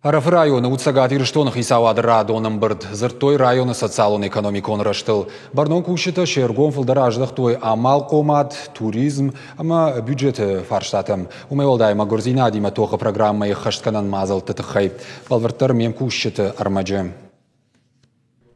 Ӕрӕфы районы уыд Цӕгат Ирыстоны хицауады радон ӕмбырд. Дзырдтой районы социалон-экономикон рӕзтыл. Бӕрнон кусджытӕ се ргом фылдӕр аздӕхтой амалхъомад, туризм ӕмӕ бюджеты фарстатӕм. Уымӕй уӕлдай мӕгуырдзинадимӕ тохы программӕйы ӕххӕстгӕнӕн мадзӕлтты тыххӕй. Бӕлвырддӕр ме мкусджыты ӕрмӕджы.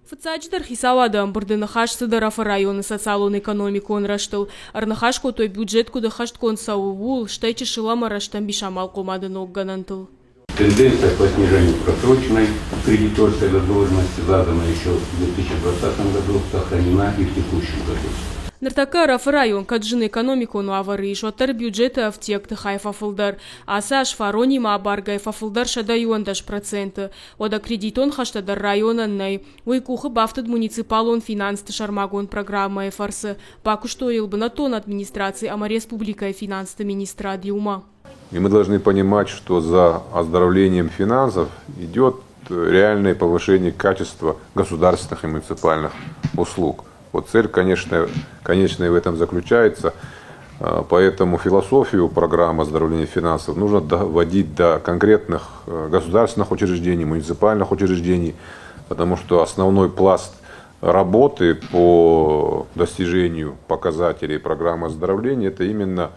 Фыццаджыдӕр хицауады ӕмбырды ныхас цыд Ӕрӕфы районы социалон-экономикон рӕзтыл. Ӕрныхас кодтой бюджет куыд ӕххӕстгонд цӕуы, ууыл, стӕй чысыл ӕмӕ рӕстӕмбис амалхъомады ног гӕнӕнтыл. Тенденция по снижению просроченной кредиторской задолженности, заданная еще в 2020 году, сохранена и в текущем году. Ныртӕккӕ Ӕрӕфы район кӕд зын экономикон уавӕры ис, уӕддӕр бюджеты ӕфтиӕгты хай фӕфылдӕр. Ацы аз фаронимӕ абаргӕйӕ фӕфылдӕр 111%. Уӕдӕ кредитон хӕстӕ дӕр районӕн нӕй. Уый къухы бафтыд муниципалон финансты сӕрмагонд программӕйы фӕрцы. Бакуыстой йыл бынӕттон администраци ӕмӕ республикӕйы финансты министрад иумӕ. И мы должны понимать, что за оздоровлением финансов идет реальное повышение качества государственных и муниципальных услуг. Вот цель, конечно, конечная в этом заключается. Поэтому философию программы оздоровления финансов нужно доводить до конкретных государственных учреждений, муниципальных учреждений, потому что основной пласт работы по достижению показателей программы оздоровления – это именно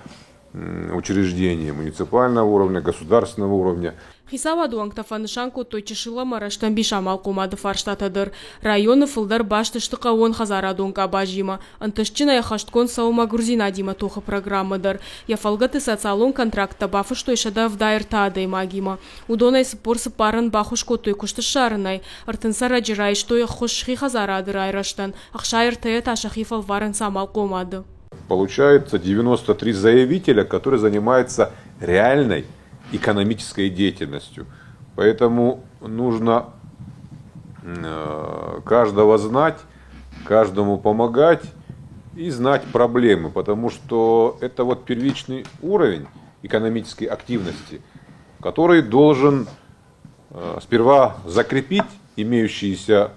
учреждения муниципального уровня, государственного уровня. Хицауады уӕнгтӕ фӕнысан кодтой чысыл ӕмӕ рӕстӕмбис амалхъомады фарстатӕ дӕр. Районы фылдӕр баст сты хъӕууонхӕдзарадон къабазимӕ. Ӕнтыстджынӕй ӕххӕстгонд цӕуы мӕгуырдзинадимӕ тохы программӕ дӕр. Йӕ фӕлгӕты социалон контракттӕ бафыстой 173 адӕймагимӕ. Уыдонӕй 44-ӕн баххуыс кодтой куыст ссарынӕй, 30 цӕрӕджы райстой ӕххуыс хи хӕдзарады райрӕзтӕн, 63 та сӕхи фӕлварынц амалхъомады. Получается 93 заявителя, которые занимаются реальной экономической деятельностью. Поэтому нужно каждого знать, каждому помогать и знать проблемы, потому что это вот первичный уровень экономической активности, который должен сперва закрепить имеющиеся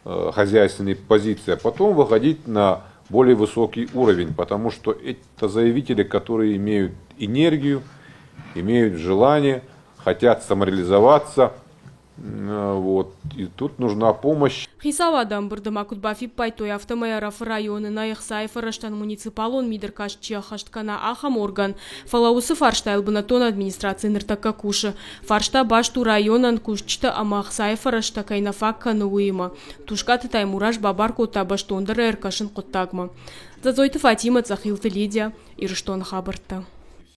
хозяйственные позиции, а потом выходить на более высокий уровень, потому что это заявители, которые имеют энергию, имеют желание, хотят самореализоваться. Вот. И тут нужна помощь. Хицауады ӕмбырды ма куыд бафиппайдтой, афтӕмӕй Ӕрӕфы районы нӕй ӕхцайы фӕрӕзтӕн муниципалон мидӕркаст чи ӕххӕст кӕна, ахӕм орган. Фӕлӕ уыцы фарстайыл бынӕттон администраци ныртӕккӕ кусы. Фарста баст у районӕн кусджытӕ ӕмӕ ӕхцайы фӕрӕзтӕ кӕй нӕ фаг кӕны, уыимӕ. Тускъаты Таймураз бабар кодта бӕстондӕр ӕркӕсын хъуыддагмӕ. Дзӕдзойты Фатимӕ, Цъӕхилты Лидия, Ирыстоны хабӕрттӕ.